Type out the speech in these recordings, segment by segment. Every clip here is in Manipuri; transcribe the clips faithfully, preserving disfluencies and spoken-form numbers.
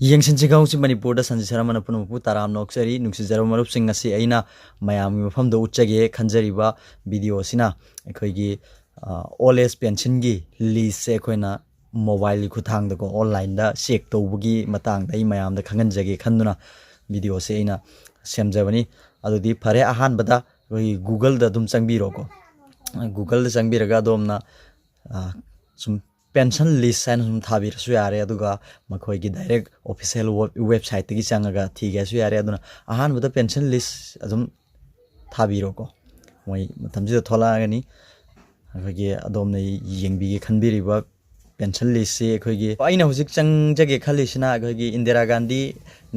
ꯌꯦꯡꯁꯤꯟꯁꯤ ꯈꯪꯍꯧꯁꯤ ꯃꯅꯤꯄꯨꯔꯗ ꯁꯟꯖꯤ ꯁꯔꯃꯅ ꯄꯨꯝꯅꯃꯛꯄꯨ ꯇꯔꯥꯝꯅ ꯑꯣꯛꯆꯔꯤ꯫ ꯅꯨꯡꯁꯤꯖꯔꯕ ꯃꯔꯨꯞꯁꯤꯡ, ꯉꯁꯤ ꯑꯩꯅ ꯃꯌꯥꯝꯒꯤ ꯃꯐꯝꯗ ꯎꯠꯆꯒꯦ ꯈꯟꯖꯔꯤꯕ ꯚꯤꯗꯤꯑꯣ ꯑꯁꯤꯅ ꯑꯩꯈꯣꯏꯒꯤ, ꯑ, old age pension ꯒꯤ list ꯁꯦ ꯑꯩꯈꯣꯏꯅ mobile ꯒꯤ ꯈꯨꯠꯊꯥꯡꯗꯀꯣ, online ꯗ check ꯇꯧꯕꯒꯤ ꯃꯇꯥꯡꯗ ꯑꯩ ꯃꯌꯥꯝꯗ ꯈꯪꯍꯟꯖꯒꯦ ꯈꯟꯗꯨꯅ ꯚꯤꯗꯤꯑꯣꯁꯦ ꯑꯩꯅ ꯁꯦꯝꯖꯕꯅꯤ꯫ ꯑꯗꯨꯗꯤ ꯐꯔꯦ, ꯑꯍꯥꯟꯕꯗ ꯑꯩꯈꯣꯏꯒꯤ Google ꯗ ꯑꯗꯨꯝ ꯆꯪꯕꯤꯔꯣꯀꯣ꯫ Google ꯗ ꯆꯪꯕꯤꯔꯒ ꯑꯗꯣꯝꯅ, ꯑ, ꯁꯨꯝ pension list ꯍꯥꯏꯅ ꯁꯨꯝ ꯊꯥꯕꯤꯔꯁꯨ ꯌꯥꯔꯦ, ꯑꯗꯨꯒ ꯃꯈꯣꯏꯒꯤ direct official web-, website ꯇꯒꯤ ꯆꯪꯉꯒ ꯊꯤꯒꯦꯁꯨ ꯌꯥꯔꯦ꯫ ꯑꯗꯨꯅ ꯑꯍꯥꯟꯕꯗ pension list ꯑꯗꯨꯝ ꯊꯥꯕꯤꯔꯣꯀꯣ꯫ ꯃꯣꯏ ꯃꯇꯝꯁꯤꯗ ꯊꯣꯛꯂꯛꯑꯒꯅꯤ꯫ ꯑꯩꯈꯣꯏꯒꯤ ꯑꯗꯣꯝꯅ ꯌꯦꯡꯕꯤꯒꯦ ꯈꯟꯕꯤꯔꯤꯕ pension list ꯁꯤ ꯑꯩꯈꯣꯏꯒꯤ, ꯑꯩꯅ ꯍꯧꯖꯤꯛ ꯆꯪꯖꯒꯦ ꯈꯜꯂꯤꯁꯤꯅ ꯑꯩꯈꯣꯏꯒꯤ Indira Gandhi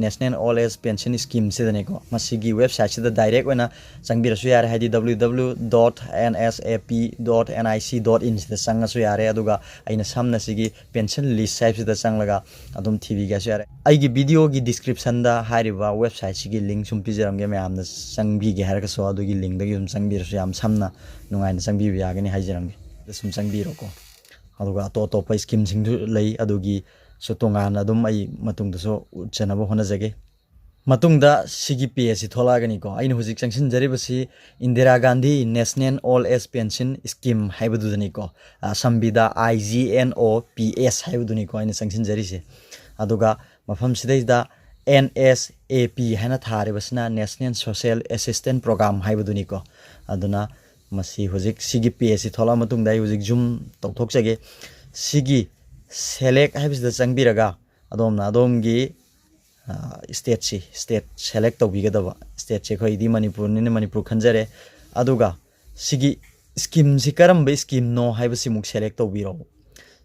National Old Age Pension Scheme ꯁꯤꯗꯅꯤꯀꯣ꯫ ꯃꯁꯤꯒꯤ website ꯁꯤꯗ direct ꯑꯣꯏꯅ ꯆꯪꯕꯤꯔꯁꯨ ꯌꯥꯔꯦ, ꯍꯥꯏꯗꯤ W W W dot N S A P dot N I C dot in ꯁꯤꯗ ꯆꯪꯉꯁꯨ ꯌꯥꯔꯦ꯫ ꯑꯗꯨꯒ ꯑꯩꯅ ꯁꯝꯅ ꯁꯤꯒꯤ pension list ꯍꯥꯏꯕꯁꯤꯗ ꯆꯪꯂꯒ ꯑꯗꯨꯝ ꯊꯤꯕꯤꯒꯦꯁꯨ ꯌꯥꯔꯦ꯫ ꯑꯩꯒꯤ ꯚꯤꯗꯤꯑꯣꯒꯤ description ꯗ ꯍꯥꯏꯔꯤꯕ website ꯁꯤꯒꯤ link ꯁꯨꯝ ꯄꯤꯖꯔꯝꯒꯦ, ꯃꯌꯥꯝꯅ ꯆꯪꯕꯤꯒꯦ ꯍꯥꯏꯔꯒꯁꯨ ꯑꯗꯨꯒꯤ link ꯗꯒꯤ ꯁꯨꯝ ꯆꯪꯕꯤꯔꯁꯨ ꯌꯥꯝ ꯁꯝꯅ ꯅꯨꯡꯉꯥꯏꯅ ꯆꯪꯕꯤꯕ ꯌꯥꯒꯅꯤ ꯍꯥꯏꯖꯔꯝꯒꯦ꯫ ꯑꯗ ꯁꯨꯝ ꯆꯪꯕꯤꯔꯣꯀꯣ꯫ ꯑꯗꯨꯒ ꯑꯇꯣꯞ ꯑꯇꯣꯞꯄ scheme ꯁꯤꯡꯁꯨ ꯂꯩ, ꯑꯗꯨꯒꯤꯁꯨ ꯇꯣꯉꯥꯟꯅ ꯑꯗꯨꯝ ꯑꯩ ꯃꯇꯨꯡꯗꯁꯨ ꯎꯠꯆꯅꯕ ꯍꯣꯠꯅꯖꯒꯦ꯫ ꯃꯇꯨꯡꯗ ꯁꯤꯒꯤ page ꯁꯤ ꯊꯣꯛꯂꯛꯑꯒꯅꯤꯀꯣ꯫ ꯑꯩꯅ ꯍꯧꯖꯤꯛ ꯆꯪꯁꯤꯟꯖꯔꯤꯕꯁꯤ Indira Gandhi National Old Age Pension Scheme ꯍꯥꯏꯕꯗꯨꯗꯅꯤꯀꯣ꯫ ꯑ, ꯁꯝꯕꯤꯗ I G N O P S ꯍꯥꯏꯕꯗꯨꯅꯤꯀꯣ ꯑꯩꯅ ꯆꯪꯁꯤꯟꯖꯔꯤꯁꯦ꯫ ꯑꯗꯨꯒ ꯃꯐꯝꯁꯤꯗꯩꯗ N S A P ꯍꯥꯏꯅ ꯊꯥꯔꯤꯕꯁꯤꯅ National Social Assistance Program ꯍꯥꯏꯕꯗꯨꯅꯤꯀꯣ꯫ ꯑꯗꯨꯅ ꯃꯁꯤ ꯍꯧꯖꯤꯛ ꯁꯤꯒꯤ page ꯁꯤ ꯊꯣꯛꯂꯛꯑ ꯃꯇꯨꯡꯗ ꯑꯩ ꯍꯧꯖꯤꯛ zoom ꯇꯧꯊꯣꯛꯆꯒꯦ꯫ ꯁꯤꯒꯤ select ꯍꯥꯏꯕꯁꯤꯗ ꯆꯪꯕꯤꯔꯒ ꯑꯗꯣꯝꯅ ꯑꯗꯣꯝꯒꯤ, ꯑ, state ꯁꯤ, state select ꯇꯧꯕꯤꯒꯗꯕ꯫ State ꯁꯦ ꯑꯩꯈꯣꯏꯗꯤ ꯃꯅꯤꯄꯨꯔꯅꯤꯅ ꯃꯅꯤꯄꯨꯔ ꯈꯟꯖꯔꯦ꯫ ꯑꯗꯨꯒ ꯁꯤꯒꯤ scheme ꯁꯤ ꯀꯔꯝꯕ scheme ꯅꯣ ꯍꯥꯏꯕꯁꯤꯃꯨꯛ select ꯇꯧꯕꯤꯔꯣ꯫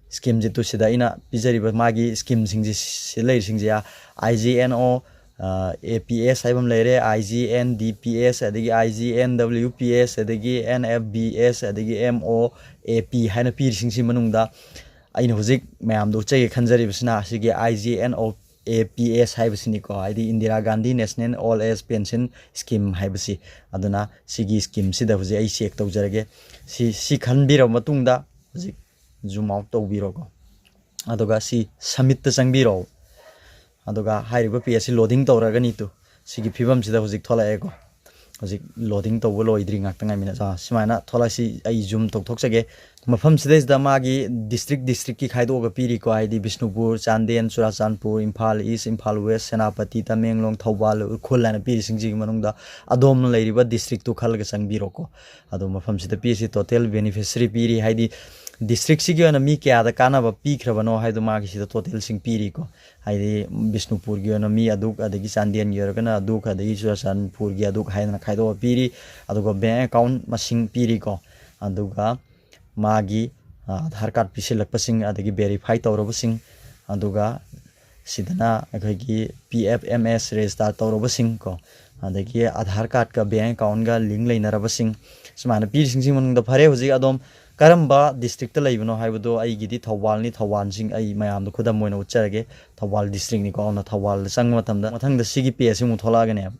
Scheme ꯁꯤ ꯇꯨ ꯁꯤꯗ ꯑꯩꯅ ꯄꯤꯖꯔꯤꯕ ꯃꯥꯒꯤ scheme ꯁꯤꯡꯁꯦ, ꯁꯤ ꯂꯩꯔꯤꯁꯤꯡꯁꯦ, I G N O, ꯑ, A P S ꯍꯥꯏꯕ ꯑꯃ ꯂꯩꯔꯦ, I G N D P S, ꯑꯗꯒꯤ I G N W P S, ꯑꯗꯒꯤ N F B S, ꯑꯗꯒꯤ M O A P ꯍꯥꯏꯅ ꯄꯤꯔꯤꯁꯤꯡꯁꯤ ꯃꯅꯨꯡꯗ ꯑꯩꯅ ꯍꯧꯖꯤꯛ ꯃꯌꯥꯝꯗ ꯎꯠꯆꯒꯦ ꯈꯟꯖꯔꯤꯕꯁꯤꯅ ꯑꯁꯤꯒꯤ I G N O A P S ꯍꯥꯏꯕꯁꯤꯅꯤꯀꯣ, ꯍꯥꯏꯗꯤ Indira Gandhi National Old Age Pension Scheme ꯍꯥꯏꯕꯁꯤ꯫ ꯑꯗꯨꯅ ꯁꯤꯒꯤ scheme ꯁꯤꯗ ꯍꯧꯖꯤꯛ ꯑꯩ check ꯇꯧꯖꯔꯒꯦ꯫ ꯁꯤ, ꯁꯤ ꯈꯟꯕꯤꯔꯕ ꯃꯇꯨꯡꯗ ꯍꯧꯖꯤꯛ zoom out ꯇꯧꯕꯤꯔꯣꯀꯣ꯫ ꯑꯗꯨꯒ ꯁꯤ submit ꯇ ꯆꯪꯕꯤꯔꯣ꯫ ꯑꯗꯨꯒ ꯍꯥꯏꯔꯤꯕ ꯄꯦꯖꯁꯤ ꯂꯣꯗꯤꯡ ꯇꯧꯔꯒꯅꯤ꯫ ꯇꯨ, ꯁꯤꯒꯤ ꯐꯤꯕꯝꯁꯤꯗ ꯍꯧꯖꯤꯛ ꯊꯣꯛꯂꯛꯑꯦꯀꯣ꯫ ꯍꯧꯖꯤꯛ ꯂꯣꯗꯤꯡ ꯇꯧꯕ ꯂꯣꯏꯗ꯭ꯔꯤ, ꯉꯥꯛꯇ ꯉꯥꯏꯃꯤꯟꯅ꯫ ꯑꯥ, ꯁꯨꯃꯥꯏꯅ ꯊꯣꯛꯂꯛꯁꯤ꯫ ꯑꯩ ꯖꯨꯝ ꯇꯧꯊꯣꯛꯆꯒꯦ꯫ ꯃꯐꯝꯁꯤꯗꯩꯁꯤꯗ ꯃꯥꯒꯤ ꯗꯤꯁꯇ꯭ꯔꯤꯛ ꯗꯤꯁꯇ꯭ꯔꯤꯛꯀꯤ ꯈꯥꯏꯗꯣꯛꯑꯒ ꯄꯤꯔꯤꯀꯣ, ꯍꯥꯏꯗꯤ ꯕꯤꯁꯅꯨꯄꯨꯔ, ꯆꯥꯟꯗꯦꯜ, ꯆꯨꯔꯥꯆꯥꯟꯄꯨꯔ, ꯏꯝꯐꯥꯜ ꯏꯁ, ꯏꯝꯐꯥꯜ ꯋꯦꯁ, ꯁꯦꯅꯥꯄꯇꯤ, ꯇꯃꯦꯡꯂꯣꯡ, ꯊꯧꯕꯥꯜ, ꯎꯈ꯭ꯔꯨꯜ ꯍꯥꯏꯅ ꯄꯤꯔꯤꯁꯤꯡꯁꯤꯒꯤ ꯃꯅꯨꯡꯗ ꯑꯗꯣꯝꯅ ꯂꯩꯔꯤꯕ ꯗꯤꯁꯇ꯭ꯔꯤꯛꯇꯨ ꯈꯜꯂꯒ ꯆꯪꯕꯤꯔꯣꯀꯣ꯫ ꯑꯗꯣ ꯃꯐꯝꯁꯤꯗ ꯄꯤꯔꯤꯁꯤ ꯇꯣꯇꯦꯜ ꯕꯦꯅꯤꯐꯤꯁꯔꯤ ꯄꯤꯔꯤ, ꯍꯥꯏꯗꯤ ꯗꯤꯁꯇ꯭ꯔꯤꯛꯁꯤꯒꯤ ꯑꯣꯏꯅ ꯃꯤ ꯀꯌꯥꯗ ꯀꯥꯟꯅꯕ ꯄꯤꯈ꯭ꯔꯕꯅꯣ ꯍꯥꯏꯗꯣ ꯃꯥꯒꯤ ꯁꯤꯗ ꯇꯣꯇꯦꯜꯁꯤꯡ ꯄꯤꯔꯤꯀꯣ꯫ ꯍꯥꯏꯗꯤ ꯕꯤꯁꯅꯨꯄꯨꯔꯒꯤ ꯑꯣꯏꯅ ꯃꯤ ꯑꯗꯨꯛ, ꯑꯗꯒꯤ ꯆꯥꯟꯗꯦꯜꯒꯤ ꯑꯣꯏꯔꯒꯅ ꯑꯗꯨꯛ, ꯑꯗꯒꯤ ꯆꯨꯔꯥꯆꯥꯟꯄꯨꯔꯒꯤ ꯑꯗꯨꯛ ꯍꯥꯏꯗꯅ ꯈꯥꯏꯗꯣꯛꯑ ꯄꯤꯔꯤ꯫ ꯑꯗꯨꯒ ꯕꯦꯡ ꯑꯦꯀꯥꯎꯟ ꯃꯁꯤꯡ ꯄꯤꯔꯤꯀꯣ꯫ ꯑꯗꯨꯒ ꯃꯥꯒꯤ, ꯑ, ꯑꯙꯥꯔ ꯀꯥꯔꯗ ꯄꯤꯁꯤꯜꯂꯛꯄꯁꯤꯡ, ꯑꯗꯒꯤ ꯚꯦꯔꯤꯐꯥꯏ ꯇꯧꯔꯕꯁꯤꯡ, ꯑꯗꯨꯒ ꯁꯤꯗꯅ ꯑꯩꯈꯣꯏꯒꯤ ꯄꯤ ꯑꯦꯐ ꯑꯦꯝ ꯑꯦꯁ ꯔꯦꯖꯤꯁꯇꯥꯔ ꯇꯧꯔꯕꯁꯤꯡ ꯀꯣ, ꯑꯗꯒꯤ ꯑꯙꯥꯔ ꯀꯥꯔꯗꯀ ꯕꯦꯡ ꯑꯦꯀꯥꯎꯟꯒ ꯂꯤꯡ ꯂꯩꯅꯔꯕꯁꯤꯡ, ꯁꯨꯃꯥꯏꯅ ꯄꯤꯔꯤꯁꯤꯡꯁꯤꯒꯤ ꯃꯅꯨꯡꯗ ꯐꯔꯦ, ꯍꯧꯖꯤꯛ ꯑꯗꯣꯝ ꯀꯔꯝꯕ ꯗꯤꯁꯇ꯭ꯔꯤꯛꯇ ꯂꯩꯕꯅꯣ ꯍꯥꯏꯕꯗꯣ, ꯑꯩꯒꯤꯗꯤ ꯊꯧꯕꯥꯜꯅꯤ, ꯊꯧꯕꯥꯜꯁꯤꯡ ꯑꯩ ꯃꯌꯥꯝꯗ ꯈꯨꯗꯝ ꯑꯣꯏꯅ ꯎꯠꯆꯔꯒꯦ꯫ ꯊꯧꯕꯥꯜ ꯗꯤꯁꯇ꯭ꯔꯤꯛꯅꯤꯀꯣ꯫ ꯑꯗꯨꯅ ꯊꯧꯕꯥꯜꯗ ꯆꯪꯕ ꯃꯇꯝꯗ ꯃꯊꯪꯗ ꯁꯤꯒꯤ ꯄꯦꯖꯁꯤ ꯑꯃꯨꯛ ꯊꯣꯛꯂꯛꯑꯒꯅꯦꯕ꯫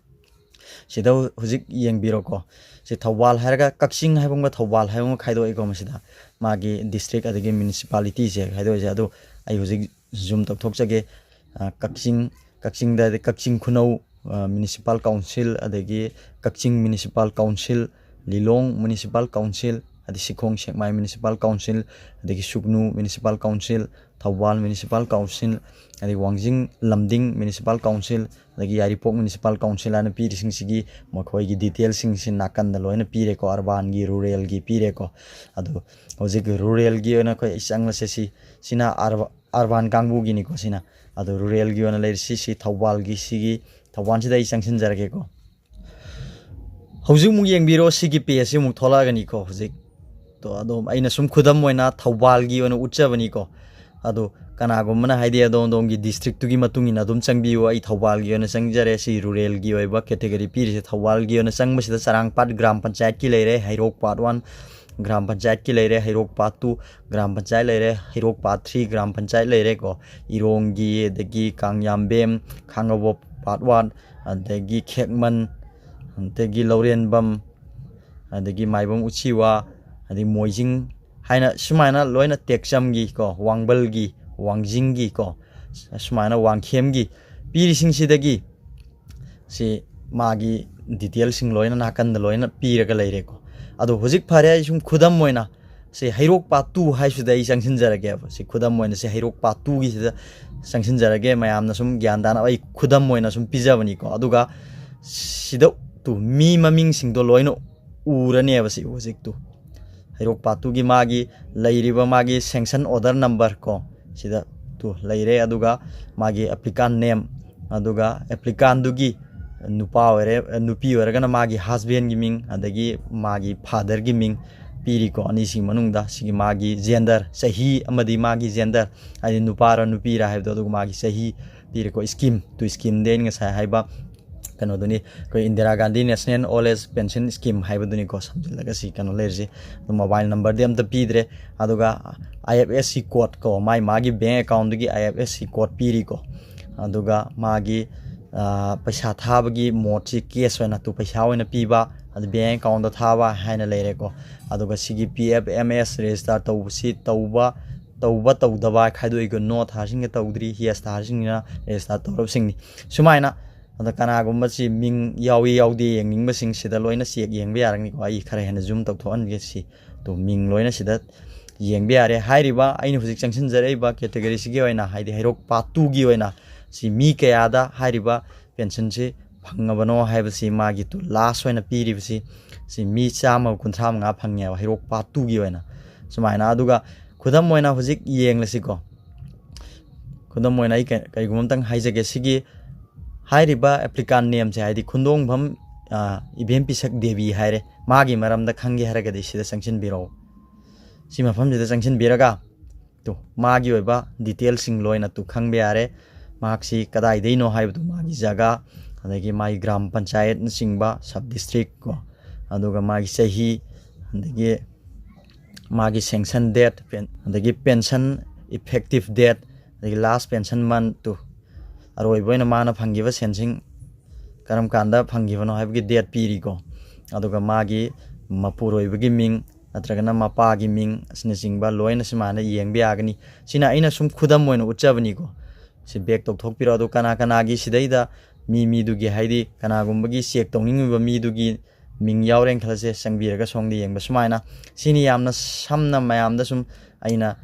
ꯁꯤꯗ ꯍꯧꯖꯤꯛ ꯌꯦꯡꯕꯤꯔꯣꯀꯣ꯫ ꯁꯤ ꯊꯧꯕꯥꯜ ꯍꯥꯏꯔꯒ ꯀꯛꯆꯤꯡ ꯍꯥꯏꯕ ꯑꯃꯒ ꯊꯧꯕꯥꯜ ꯍꯥꯏꯕ ꯑꯃꯒ ꯈꯥꯏꯗꯣꯛꯏꯀꯣ꯫ ꯃꯁꯤꯗ ꯃꯥꯒꯤ ꯗꯤꯁꯇ꯭ꯔꯤꯛ ꯑꯗꯒꯤ ꯃ꯭ꯌꯨꯅꯤꯁꯤꯄꯥꯂꯤꯇꯤꯁꯦ ꯈꯥꯏꯗꯣꯛꯏꯁꯦ꯫ ꯑꯗꯨ ꯑꯩ ꯍꯧꯖꯤꯛ ꯖꯨꯝ ꯇꯧꯊꯣꯛꯆꯒꯦ꯫ ꯑ, ꯀꯛꯆꯤꯡ, ꯀꯛꯆꯤꯡꯗ ꯍꯥꯏꯗꯤ ꯀꯛꯆꯤꯡ ꯈꯨꯅꯧ, ꯑ, ꯃ꯭ꯌꯨꯅꯤꯁꯤꯄꯥꯜ ꯀꯥꯎꯟꯁꯤꯜ, ꯑꯗꯒꯤ Kakching municipal council, Lilong municipal council, ꯑꯗꯩ ꯁꯤꯈꯣꯡ ꯁꯦꯛꯃꯥꯏ ꯃ꯭ꯌꯨꯅꯤꯁꯤꯄꯥꯜ ꯀꯥꯎꯟꯁꯤꯜ, ꯑꯗꯒꯤ Sugnu municipal council, Thoubal municipal council, ꯑꯗꯩ ꯋꯥꯡꯖꯤꯡ ꯂꯝꯗꯤꯡ ꯃ꯭ꯌꯨꯅꯤꯁꯤꯄꯥꯜ ꯀꯥꯎꯟꯁꯤꯜ, ꯑꯗꯒꯤ ꯌꯥꯏꯔꯤꯄꯣꯛ ꯃ꯭ꯌꯨꯅꯤꯁꯤꯄꯥꯜ ꯀꯥꯎꯟꯁꯤꯜ ꯍꯥꯏꯅ ꯄꯤꯔꯤꯁꯤꯡꯁꯤꯒꯤ ꯃꯈꯣꯏꯒꯤ ꯗꯤꯇꯦꯜꯁꯤꯡꯁꯤ ꯅꯥꯀꯟꯗ ꯂꯣꯏꯅ ꯄꯤꯔꯦꯀꯣ, ꯑꯔꯕꯥꯟꯒꯤ, ꯔꯨꯔꯦꯜꯒꯤ ꯄꯤꯔꯦꯀꯣ꯫ ꯑꯗꯣ ꯍꯧꯖꯤꯛ ꯔꯨꯔꯦꯜꯒꯤ ꯑꯣꯏꯅ ꯑꯩꯈꯣꯏ ꯆꯪꯂꯁꯦ꯫ ꯁꯤ, ꯁꯤꯅ ꯑꯔꯕ-, ꯑꯔꯕꯥꯟ ꯀꯥꯡꯕꯨꯒꯤꯅꯤꯀꯣ꯫ ꯁꯤꯅ, ꯑꯗꯣ ꯔꯨꯔꯦꯜꯒꯤ ꯑꯣꯏꯅ ꯂꯩꯔꯤꯁꯤ, ꯁꯤ ꯊꯧꯕꯥꯜꯒꯤ, ꯁꯤꯒꯤ ꯊꯧꯕꯥꯜꯁꯤꯗ ꯑꯩ ꯆꯪꯁꯤꯟꯖꯔꯒꯦꯀꯣ꯫ ꯍꯧꯖꯤꯛ ꯑꯃꯨꯛ ꯌꯦꯡꯕꯤꯔꯣ, ꯁꯤꯒꯤ ꯄꯦꯖꯁꯤ ꯑꯃꯨꯛ ꯊꯣꯛꯂꯛꯑꯒꯅꯤꯀꯣ꯫ ꯍꯧꯖꯤꯛ, ꯇꯣ, ꯑꯗꯣꯝ ꯑꯩꯅ ꯁꯨꯝ ꯈꯨꯗꯝ ꯑꯣꯏꯅ ꯊꯧꯕꯥꯜꯒꯤ ꯑꯣꯏꯅ ꯎꯠꯆꯕꯅꯤꯀꯣ꯫ ꯑꯗꯣ ꯀꯅꯥꯒꯨꯝꯕꯅ ꯍꯥꯏꯗꯤ ꯑꯗꯣꯝ ꯑꯗꯣꯝꯒꯤ ꯗꯤꯁꯇ꯭ꯔꯤꯛꯇꯨꯒꯤ ꯃꯇꯨꯡ ꯏꯟꯅ ꯑꯗꯨꯝ ꯆꯪꯕꯤꯌꯨ꯫ ꯑꯩ ꯊꯧꯕꯥꯜꯒꯤ ꯑꯣꯏꯅ ꯆꯪꯖꯔꯦ꯫ ꯁꯤ ꯔꯨꯔꯦꯜꯒꯤ ꯑꯣꯏꯕ ꯀꯦꯇꯦꯒꯣꯔꯤ ꯄꯤꯔꯤꯁꯦ꯫ ꯊꯧꯕꯥꯜꯒꯤ ꯑꯣꯏꯅ ꯆꯪꯕꯁꯤꯗ ꯆꯔꯥꯡꯄꯥꯠ ꯒ꯭ꯔꯥꯝ ꯄꯟꯆꯥꯌꯠꯀꯤ ꯂꯩꯔꯦ, ꯍꯩꯔꯣꯛ ꯄꯥꯔꯠ ꯋꯥꯟ ꯒ꯭ꯔꯥꯝ ꯄꯟꯆꯥꯌꯠꯀꯤ ꯂꯩꯔꯦ, ꯍꯩꯔꯣꯛ ꯄꯥꯔꯠ ꯇꯨ ꯒ꯭ꯔꯥꯝ ꯄꯟꯆꯥꯌꯠ ꯂꯩꯔꯦ, ꯍꯩꯔꯣꯛ ꯄꯥꯔꯠ ꯊ꯭ꯔꯤ ꯒ꯭ꯔꯥꯝ ꯄꯟꯆꯥꯌꯠ ꯂꯩꯔꯦꯀꯣ꯫ ꯏꯔꯣꯡꯒꯤ, ꯑꯗꯒꯤ ꯀꯥꯡꯌꯥꯝꯕꯦꯝ, ꯈꯥꯡꯉꯕꯣꯛ ꯄꯥꯔꯠ ꯋꯥꯟ, ꯑꯗꯒꯤ ꯈꯦꯛꯃꯟ, ꯑꯗꯒꯤ ꯂꯧꯔꯦꯟꯕꯝ, ꯑꯗꯒꯤ ꯃꯥꯏꯕꯝ ꯎꯆꯤꯋꯥ, ꯑꯗꯒꯤ ꯃꯣꯏꯖꯤꯡ ꯍꯥꯏꯅ ꯁꯨꯃꯥꯏꯅ ꯂꯣꯏꯅ ꯇꯦꯛꯆꯝꯒꯤ ꯀꯣ, ꯋꯥꯡꯕꯜꯒꯤ, ꯋꯥꯡꯖꯤꯡꯒꯤ ꯀꯣ, ꯁꯨꯃꯥꯏꯅ ꯋꯥꯡꯈꯦꯝꯒꯤ ꯄꯤꯔꯤꯁꯤꯡꯁꯤꯗꯒꯤ ꯁꯤ ꯃꯥꯒꯤ ꯗꯤꯇꯦꯜꯁꯤꯡ ꯂꯣꯏꯅ ꯅꯥꯀꯟꯗ ꯂꯣꯏꯅ ꯄꯤꯔꯒ ꯂꯩꯔꯦꯀꯣ꯫ ꯑꯗꯣ ꯍꯧꯖꯤꯛ ꯐꯔꯦ, ꯑꯩ ꯁꯨꯝ ꯈꯨꯗꯝ ꯑꯣꯏꯅ ꯁꯤ ꯍꯩꯔꯣꯛ part two ꯍꯥꯏꯁꯤꯗ ꯑꯩ ꯆꯪꯁꯤꯟꯖꯔꯒꯦꯕ꯫ ꯁꯤ ꯈꯨꯗꯝ ꯑꯣꯏꯅ ꯁꯤ ꯍꯩꯔꯣꯛ part twoꯒꯤꯁꯤꯗ ꯆꯪꯁꯤꯟꯖꯔꯒꯦ, ꯃꯌꯥꯝꯅ ꯁꯨꯝ ꯒ꯭ꯌꯥꯟ ꯇꯥꯅꯕ ꯑꯩ ꯈꯨꯗꯝ ꯑꯣꯏꯅ ꯁꯨꯝ ꯄꯤꯖꯕꯅꯤꯀꯣ꯫ ꯑꯗꯨꯒ ꯁꯤꯗ ꯇꯨ ꯃꯤ ꯃꯃꯤꯡꯁꯤꯡꯗꯣ ꯂꯣꯏꯅ ꯎꯔꯅꯦꯕ꯫ ꯁꯤ ꯍꯧꯖꯤꯛꯇꯨ ꯍꯩꯔꯣꯛ part twoꯒꯤ ꯃꯥꯒꯤ ꯂꯩꯔꯤꯕ ꯃꯥꯒꯤ sanction order number ꯀꯣ, ꯁꯤꯗ ꯇꯨ ꯂꯩꯔꯦ꯫ ꯑꯗꯨꯒ ꯃꯥꯒꯤ applicant name, ꯑꯗꯨꯒ applicantꯗꯨꯒꯤ ꯅꯨꯄꯥ ꯑꯣꯏꯔꯦ, ꯅꯨꯄꯤ ꯑꯣꯏꯔꯒꯅ ꯃꯥꯒꯤ husbandꯒꯤ ꯃꯤꯡ, ꯑꯗꯒꯤ ꯃꯥꯒꯤ fatherꯒꯤ ꯃꯤꯡ ꯄꯤꯔꯤꯀꯣ꯫ ꯑꯅꯤꯁꯤꯒꯤ ꯃꯅꯨꯡꯗ ꯁꯤꯒꯤ ꯃꯥꯒꯤ gender, ꯆꯍꯤ ꯑꯃꯗꯤ ꯃꯥꯒꯤ gender, ꯍꯥꯏꯗꯤ ꯅꯨꯄꯥꯔ ꯅꯨꯄꯤꯔ ꯍꯥꯏꯕꯗꯣ, ꯑꯗꯨꯒ ꯃꯥꯒꯤ ꯆꯍꯤ ꯄꯤꯔꯦꯀꯣ꯫ Scheme, ꯇꯨ schemeꯗꯤ ꯑꯩꯅ ꯉꯁꯥꯏ ꯍꯥꯏꯕ ꯀꯩꯅꯣꯗꯨꯅꯤ, ꯑꯩꯈꯣꯏ Indira Gandhi National Old Age Pension Scheme ꯍꯥꯏꯕꯗꯨꯅꯤꯀꯣ꯫ ꯁꯝꯖꯤꯜꯂꯒ ꯁꯤ ꯀꯩꯅꯣ ꯂꯩꯔꯤꯁꯤ, ꯑꯗꯨ mobile numberꯗꯤ ꯑꯝꯇ ꯄꯤꯗ꯭ꯔꯦ꯫ ꯑꯗꯨꯒ I F S C code ꯀꯣ, ꯃꯥꯏ ꯃꯥꯒꯤ bank accountꯗꯨꯒꯤ I F S C code ꯄꯤꯔꯤꯀꯣ꯫ ꯑꯗꯨꯒ ꯃꯥꯒꯤ, ꯑ, ꯄꯩꯁꯥ ꯊꯥꯕꯒꯤ modeꯁꯤ cash ꯑꯣꯏꯅ, ꯇꯨ ꯄꯩꯁꯥ ꯑꯣꯏꯅ ꯄꯤꯕ, ꯑꯗꯨ bank accountꯇ ꯊꯥꯕ ꯍꯥꯏꯅ ꯂꯩꯔꯦꯀꯣ꯫ ꯑꯗꯨꯒ ꯁꯤꯒꯤ P F M S register ꯇꯧꯕꯁꯤ ꯇꯧꯕ, ꯇꯧꯕ ꯇꯧꯗꯕ ꯈꯥꯏꯗꯣꯛꯏꯀꯣ꯫ No ꯊꯥꯔꯁꯤꯡꯒ ꯇꯧꯗ꯭ꯔꯤ, yes ꯊꯥꯔꯁꯤꯡꯁꯤꯅ register ꯇꯧꯔꯕꯁꯤꯡꯅꯤ꯫ ꯁꯨꯃꯥꯏꯅ ꯑꯗ ꯀꯅꯥꯒꯨꯝꯕ ꯁꯤ ꯃꯤꯡ ꯌꯥꯎꯏ ꯌꯥꯎꯗꯦ ꯌꯦꯡꯅꯤꯡꯕꯁꯤꯡ ꯁꯤꯗ ꯂꯣꯏꯅ check ꯌꯦꯡꯕ ꯌꯥꯔꯅꯤꯀꯣ꯫ ꯑꯩ ꯈꯔ ꯍꯦꯟꯅ zoom ꯇꯧꯊꯣꯛꯍꯟꯒꯦ꯫ ꯁꯤ ꯇꯨ ꯃꯤꯡ ꯂꯣꯏꯅ ꯁꯤꯗ ꯌꯦꯡꯕ ꯌꯥꯔꯦ꯫ ꯍꯥꯏꯔꯤꯕ ꯑꯩꯅ ꯍꯧꯖꯤꯛ ꯆꯪꯁꯤꯟꯖꯔꯛꯏꯕ categoryꯁꯤꯒꯤ ꯑꯣꯏꯅ, ꯍꯥꯏꯗꯤ ꯍꯩꯔꯣꯛ part twoꯒꯤ ꯑꯣꯏꯅ, ꯁꯤ ꯃꯤ ꯀꯌꯥꯗ ꯍꯥꯏꯔꯤꯕ pensionꯁꯤ ꯐꯪꯉꯕꯅꯣ ꯍꯥꯏꯕꯁꯤ ꯃꯥꯒꯤ ꯇꯨ last ꯑꯣꯏꯅ ꯄꯤꯔꯤꯕꯁꯤ, ꯁꯤ ꯃꯤ ꯆꯥꯝꯃꯒ ꯀꯨꯟꯊ꯭ꯔꯥ ꯃꯉꯥ ꯐꯪꯉꯦꯕ ꯍꯩꯔꯣꯛ part twoꯒꯤ ꯑꯣꯏꯅ꯫ ꯁꯨꯃꯥꯏꯅ, ꯑꯗꯨꯒ ꯈꯨꯗꯝ ꯑꯣꯏꯅ ꯍꯧꯖꯤꯛ ꯌꯦꯡꯂꯁꯤꯀꯣ꯫ ꯈꯨꯗꯝ ꯑꯣꯏꯅ ꯑꯩ ꯀꯩ-, ꯀꯩꯒꯨꯝꯕ ꯑꯝꯇꯪ ꯍꯥꯏꯖꯒꯦ꯫ ꯁꯤꯒꯤ ꯍꯥꯏꯔꯤꯕ applicant nameꯁꯦ, ꯍꯥꯏꯗꯤ ꯈꯨꯟꯗꯣꯡꯐꯝ, ꯑ, ꯏꯕꯦꯝ ꯄꯤꯁꯛ ꯗꯦꯕꯤ ꯍꯥꯏꯔꯦ꯫ ꯃꯥꯒꯤ ꯃꯔꯝꯗ ꯈꯪꯒꯦ ꯍꯥꯏꯔꯒꯗꯤ ꯁꯤꯗ ꯆꯪꯁꯤꯟꯕꯤꯔꯛꯎ꯫ ꯁꯤ ꯃꯐꯝꯁꯤꯗ ꯆꯪꯁꯤꯟꯕꯤꯔꯒ ꯇꯨ ꯃꯥꯒꯤ ꯑꯣꯏꯕ detailꯁꯤꯡ ꯂꯣꯏꯅ ꯇꯨ ꯈꯪꯕ ꯌꯥꯔꯦ꯫ ꯃꯍꯥꯛꯁꯤ ꯀꯗꯥꯏꯗꯩꯅꯣ ꯍꯥꯏꯕꯗꯨ, ꯃꯥꯒꯤ ꯖꯒꯥ, ꯑꯗꯒꯤ ꯃꯥꯒꯤ ꯒ꯭ꯔꯥꯝ ꯄꯟꯆꯥꯌꯠꯅꯆꯤꯡꯕ, sub district ꯀꯣ, ꯑꯗꯨꯒ ꯃꯥꯒꯤ ꯆꯍꯤ, ꯑꯗꯒꯤ ꯃꯥꯒꯤ sanction date, ꯄꯦꯟ-, ꯑꯗꯒꯤ pension effective date, ꯑꯗꯒꯤ last pension month ꯇꯨ ꯑꯔꯣꯏꯕ ꯑꯣꯏꯅ ꯃꯥꯅ ꯐꯪꯈꯤꯕ ꯁꯦꯟꯁꯤꯡ ꯀꯔꯝ ꯀꯥꯟꯗ ꯐꯪꯈꯤꯕꯅꯣ ꯍꯥꯏꯕꯒꯤ date ꯄꯤꯔꯤꯀꯣ꯫ ꯑꯗꯨꯒ ꯃꯥꯒꯤ ꯃꯄꯨꯔꯣꯏꯕꯒꯤ ꯃꯤꯡ ꯅꯠꯇ꯭ꯔꯒꯅ ꯃꯄꯥꯒꯤ ꯃꯤꯡ ꯑꯁꯤꯅꯆꯤꯡꯕ ꯂꯣꯏꯅ ꯁꯨꯃꯥꯏꯅ ꯌꯦꯡꯕ ꯌꯥꯒꯅꯤ꯫ ꯁꯤꯅ ꯑꯩꯅ ꯁꯨꯝ ꯈꯨꯗꯝ ꯑꯣꯏꯅ ꯎꯠꯆꯕꯅꯤꯀꯣ꯫ ꯁꯤ back ꯇꯧꯊꯣꯛꯄꯤꯔꯣ꯫ ꯑꯗꯣ ꯀꯅꯥ ꯀꯅꯥꯒꯤ ꯁꯤꯗꯩꯗ ꯃꯤ ꯃꯤꯗꯨꯒꯤ, ꯍꯥꯏꯗꯤ ꯀꯅꯥꯒꯨꯝꯕꯒꯤ check ꯇꯧꯅꯤꯡꯉꯤꯕ ꯃꯤꯗꯨꯒꯤ ꯃꯤꯡ ꯌꯥꯎꯔꯦꯅ ꯈꯜꯂꯁꯦ, ꯆꯪꯕꯤꯔꯒ ꯁꯣꯝꯗ ꯌꯦꯡꯕ ꯁꯨꯃꯥꯏꯅ꯫ ꯁꯤꯅꯤ ꯌꯥꯝꯅ ꯁꯝꯅ ꯃꯌꯥꯝꯗ ꯁꯨꯝ ꯑꯩꯅ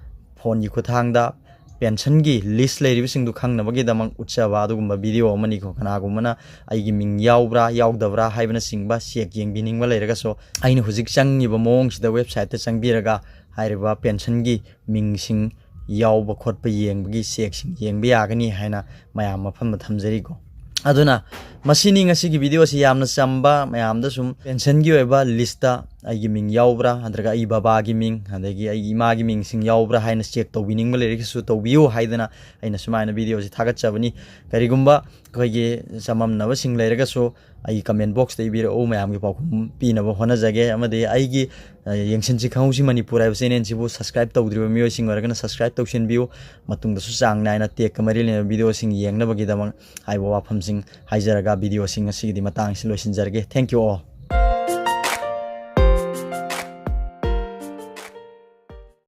phoneꯒꯤ ꯈꯨꯠꯊꯥꯡꯗ pensionꯒꯤ list ꯂꯩꯔꯤꯕꯁꯤꯡꯗꯨ ꯈꯪꯅꯕꯒꯤꯗꯃꯛ ꯎꯠꯆꯕ ꯑꯗꯨꯒꯨꯝꯕ video ꯑꯃꯅꯤꯀꯣ꯫ ꯀꯅꯥꯒꯨꯝꯕꯅ ꯑꯩꯒꯤ ꯃꯤꯡ ꯌꯥꯎꯕ꯭ꯔꯥ ꯌꯥꯎꯗꯕ꯭ꯔꯥ ꯍꯥꯏꯕꯅꯆꯤꯡꯕ check ꯌꯦꯡꯕꯤꯅꯤꯡꯕ ꯂꯩꯔꯒꯁꯨ, ꯑꯩꯅ ꯍꯧꯖꯤꯛ ꯆꯪꯉꯤꯕ ꯃꯑꯣꯡꯁꯤꯗ websiteꯇ ꯆꯪꯕꯤꯔꯒ ꯍꯥꯏꯔꯤꯕ pensionꯒꯤ ꯃꯤꯡꯁꯤꯡ ꯌꯥꯎꯕ ꯈꯣꯠꯄ ꯌꯦꯡꯕꯒꯤ checkꯁꯤꯡ ꯌꯦꯡꯕ ꯌꯥꯒꯅꯤ ꯍꯥꯏꯅ ꯃꯌꯥꯝ ꯃꯐꯝꯗ ꯊꯝꯖꯔꯤꯀꯣ꯫ ꯑꯗꯨꯅ ꯃꯁꯤꯅꯤ ꯉꯁꯤꯒꯤ videoꯁꯤ, ꯌꯥꯝꯅ ꯆꯝꯕ, ꯃꯌꯥꯝꯗ ꯁꯨꯝ pensionꯒꯤ ꯑꯣꯏꯕ listꯇ ꯑꯩꯒꯤ ꯃꯤꯡ ꯌꯥꯎꯕ꯭ꯔꯥ, ꯅꯠꯇ꯭ꯔꯒ ꯑꯩ ꯕꯕꯥꯒꯤ ꯃꯤꯡ, ꯑꯗꯒꯤ ꯑꯩꯒꯤ ꯏꯃꯥꯒꯤ ꯃꯤꯡꯁꯤꯡ ꯌꯥꯎꯕ꯭ꯔꯥ ꯍꯥꯏꯅ check ꯇꯧꯕꯤꯅꯤꯡꯕ ꯂꯩꯔꯒꯁꯨ ꯇꯧꯕꯤꯌꯨ ꯍꯥꯏꯗꯅ ꯑꯩꯅ ꯁꯨꯃꯥꯏꯅ videoꯁꯤ ꯊꯥꯒꯠꯆꯕꯅꯤ꯫ ꯀꯔꯤꯒꯨꯝꯕ ꯑꯩꯈꯣꯏꯒꯤ ꯆꯃꯝꯅꯕꯁꯤꯡ ꯂꯩꯔꯒꯁꯨ ꯑꯩꯒꯤ comment boxꯇ ꯏꯕꯤꯔꯛꯎ, ꯃꯌꯥꯝꯒꯤ ꯄꯥꯎꯈꯨꯝ ꯄꯤꯅꯕ ꯍꯣꯠꯅꯖꯒꯦ꯫ ꯑꯃꯗꯤ ꯑꯩꯒꯤ, ꯑ, ꯌꯦꯡꯁꯤꯟꯁꯤ ꯈꯪꯍꯧꯁꯤ ꯃꯅꯤꯄꯨꯔ ꯍꯥꯏꯕ channelꯁꯤꯕꯨ subscribe ꯇꯧꯗ꯭ꯔꯤꯕ ꯃꯤꯑꯣꯏꯁꯤꯡ ꯑꯣꯏꯔꯒꯅ subscribe ꯇꯧꯁꯤꯟꯕꯤꯌꯨ꯫ ꯃꯇꯨꯡꯗꯁꯨ ꯆꯥꯡ ꯅꯥꯏꯅ techꯀ ꯃꯔꯤ ꯂꯩꯅꯕ videoꯁꯤꯡ ꯌꯦꯡꯅꯕꯒꯤꯗꯃꯛ ꯍꯥꯏꯕ ꯋꯥꯐꯝꯁꯤꯡ ꯍꯥꯏꯖꯔꯒ videoꯁꯤꯡ ꯉꯁꯤꯒꯤꯗꯤ ꯃꯇꯥꯡꯁꯤ ꯂꯣꯏꯁꯤꯟꯖꯔꯒꯦ꯫ Thank you all꯫